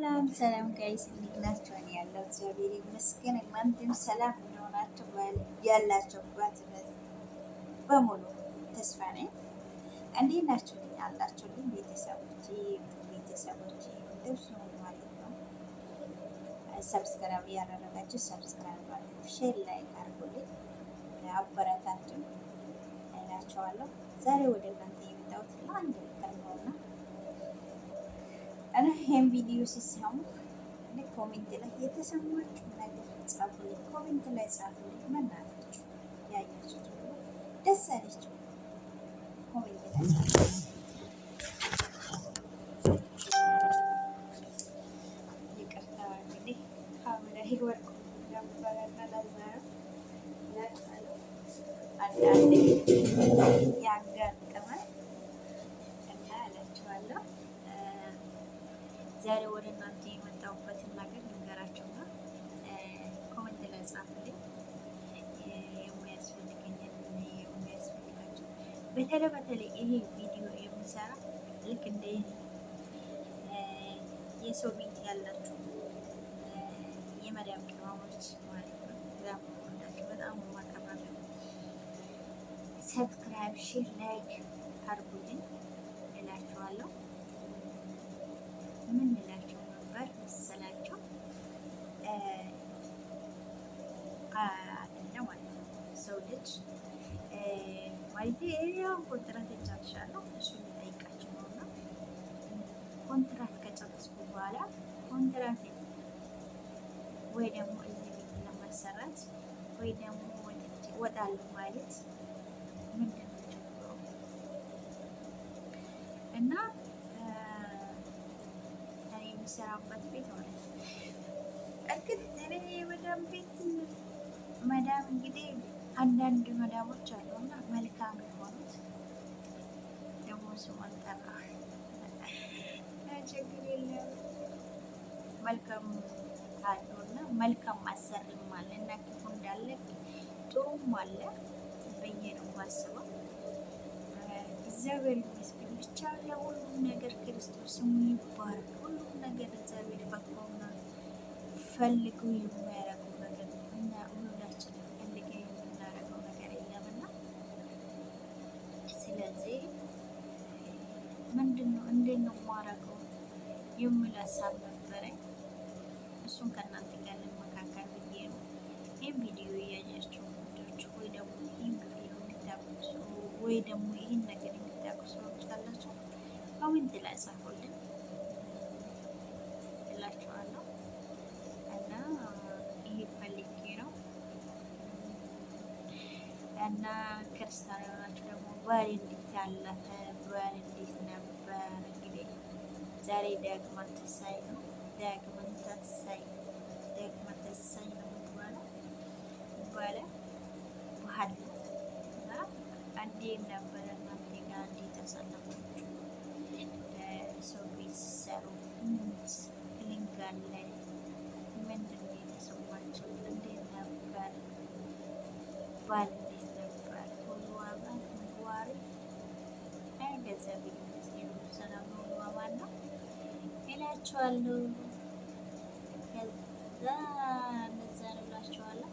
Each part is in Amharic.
ሰላም ሰላም guys፣ እንዴት ናችሁ? እኔ ያለው እግዚአብሔር ይመስገን፣ እናንተም ሰላም እንደሆናችሁ ያላችሁበት በሙሉ ተስፋ ነኝ። እንዴት ናችሁ? አላችሁልኝ ቤተሰቦቼ ልብሱ ማለት ነው። Subscribe ያላደረጋችሁ subscribe አድርጉ፣ share like አድርጉልኝ፣ አበረታቱኝ እላችኋለሁ። ዛሬ ወደ እናንተ የመጣሁት ለአንድ ምክር ነውና እና ይሄን ቪዲዮ ሲሰሙ comment ላይ የተሰማችሁ ነገር ጻፉልኝ። Comment ላይ ጻፉልኝ። መናታችሁ ያያችሁት ሁሉ ደስ አለችው comment ላይ ጻፉልኝ። ይቅርታ እንግዲህ ካሜራ ይወርቁ ነበረና ለዛ ነው አንዳንዴ ያጋጥማል እና እላችኋለሁ። ዛሬ ወደ እናንተ የመጣሁበትን ነገር ልንገራችሁና comment ላይ ጻፉልኝ። የሚያስፈልገኝን የሚያስፈልጋችሁ በተለይ በተለይ ይሄ ቪዲዮ የምሰራ ልክ እንደ የሰው ቤት ያላችሁ የመዳም ቅመሞች ማለት ነው። በጣም ወዳችሁ በጣም ማከብራችሁ። Subscribe፣ share፣ like አድርጉልኝ እላችኋለሁ። ምን እላቸው ነበር መሰላቸው? አይደለ ማለት ነው። ሰው ልጅ ማለት ያው ኮንትራት ጨርሻለሁ፣ እሱን ልጠይቃችሁ ነው። እና ኮንትራት ከጨረስኩ በኋላ ኮንትራት ወይ ደግሞ እዚህ ቤት ለማሰራት ወይ ደግሞ ወጣለሁ ማለት ምንድን ነው ችግሩ? እና እኔ የሚሰራበት ቤት ማለት ነው። እርግጥ እኔ የመዳም ቤት መዳም እንግዲህ አንዳንድ መዳሞች አሉ እና መልካም የሆኑት ደግሞ ስሟን ጠራ ችግር የለም መልካም አሉ እና መልካም አሰሪም አለ እና ክፉ እንዳለ ጥሩም አለ ብዬ ነው የማስበው። እግዚአብሔር ይመስገን ብቻ ለሁሉም ነገር ክርስቶስ ስሙ ይባረክ። ሁሉም ነገር እግዚአብሔር ፈቅዶና ፈልጎ የሚያደርገው ነገር ነው። እኛ ሁላችንም ፈልገን የምናደርገው ነገር የለምና ስለዚህ ምንድን ነው እንዴት ነው የማደርገው የሚል ሀሳብ ነበረኝ። እሱን ከእናንተ ጋር ልመካከል ብዬ ነው። ይህን ቪዲዮ እያያችሁ ልጆች ወይ ደግሞ ይህን ቪዲዮ የምታውቁ ወይ ደግሞ ይህን ነገር የምታውቁ ሰዎች ካላችሁ comment ላይ ጻፉልን እላችኋለሁ። እና ይሄ ፈልጌ ነው። እና ክርስቲያን የሆናችሁ ደግሞ በዓል እንዴት ያለፈ በዓል እንዴት ነበር? እንግዲህ ዛሬ ዳግማ ትንሣኤ ነው። ዳግማ ትንሣኤ ዳግማ ትንሣኤ ነው የሚባለው ይባላል ባህል ነው። እና እንዴት ነበረ እናንተ ጋር እንዴት አሳለፋችሁ? ሰው ቤት ሲሰሩ ምን feeling አለ? ምንድን ነው የተሰማችሁ? እንዴት ነበር በዓል? እንዴት ነበር? ሁሉ አማን፣ ሁሉ አሪፍ። አይ እግዚአብሔር ይመስገን ሁሉ ሰላም ነው፣ ሁሉ አማን ነው እላችኋለሁ። ከዛ እንደዛ ነው እላችኋለሁ።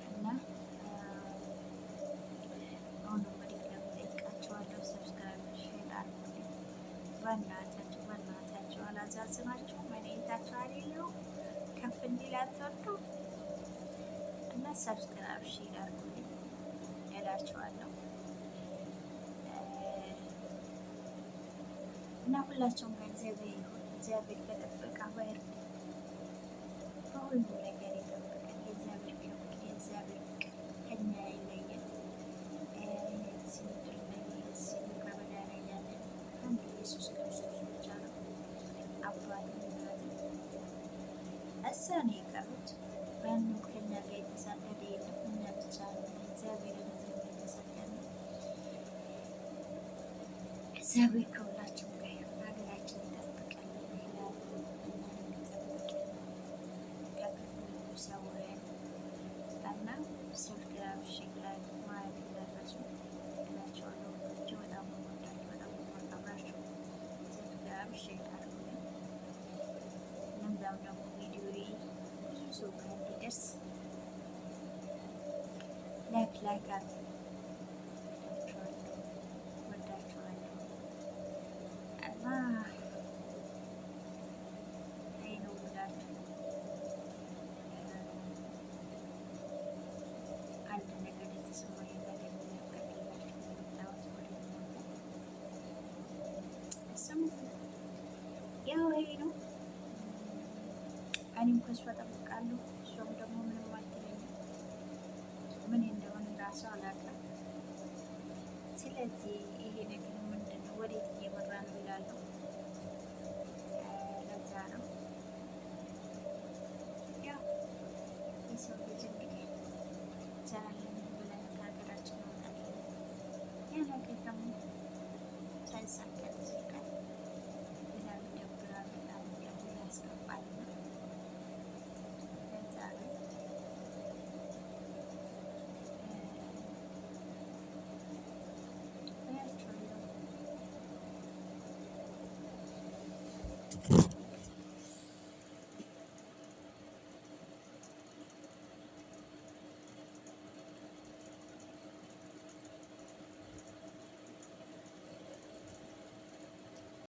እና አሁንም በድጋሚ ጠይቃችኋለሁ፣ subscribe share አድርጉልኝ። በእናታችሁ በእናታችሁ አላዛዝናችሁም። እኔ እህታችሁ አይደለሁም ከፍ እንዲል አትወዱ እና subscribe share አድርጉልኝ እላችኋለሁ። እና ሁላቸውም ጋር እግዚአብሔር ይሁን። እግዚአብሔር ከጠበቀ ባይር በሁሉም ነገር ይጠብቃል። የእግዚአብሔር ክብር የእግዚአብሔር ፍቅር ከኛ አይለየን። እዚህ ምድር ላይ እዚህ ምድረ በዳ ላይ ያለን አንድ ኢየሱስ ክርስቶስ ብቻ ነው። አባት እናት እዛ ነው የቀሩት። ማንም ከኛ ጋር የተሳደደ የለም። እኛ ብቻ እግዚአብሔርን ይዘን የተሰደድነው። እግዚአብሔር ከሁላችን ጋር ይሁን። ሀገራችን ይጠብቅልን ይላሉ። እኛንም ይጠብቅን፣ ከክፉ ይሰውረን። እና subscribe share like ማድረግ እንዳትረሱ እላቸዋለሁ። ወዶቼ በጣም ነው የምወዳችሁ፣ በጣም ነው የማከብራችሁ። Subscribe share አድርጉልኝ። ሌላው ደግሞ ቪዲዮ ብዙ ሰው ጋር እንዲደርስ like like አድርጉ። ወዳችኋለሁ እና ይሄ ነው የምላችሁ። አንድ ነገር የተሰማኝ ነገር የሚያቀርብላችሁ የመጣሁት ወደ እናንተ እሱም ያው ይሄ ነው። እኔም ከእሷ እጠብቃለሁ፣ እሷም ደግሞ ምንም አትለኝም። ምን እንደሆነ ራሱ አላውቅም። ስለዚህ ይሄ ነገር ምንድን ነው፣ ወዴት እየመራ ነው ይላሉ። ለዛ ነው ያው የሰው ልጅ እንግዲህ እንሰራለን ብለን ከሀገራችን እንወጣለን። ያ ነገር ደግሞ ሳይሳካ ሲቀር በጣም ይደብራል፣ በጣም ያስከፋል። ለዛ ነው እላችኋለሁ።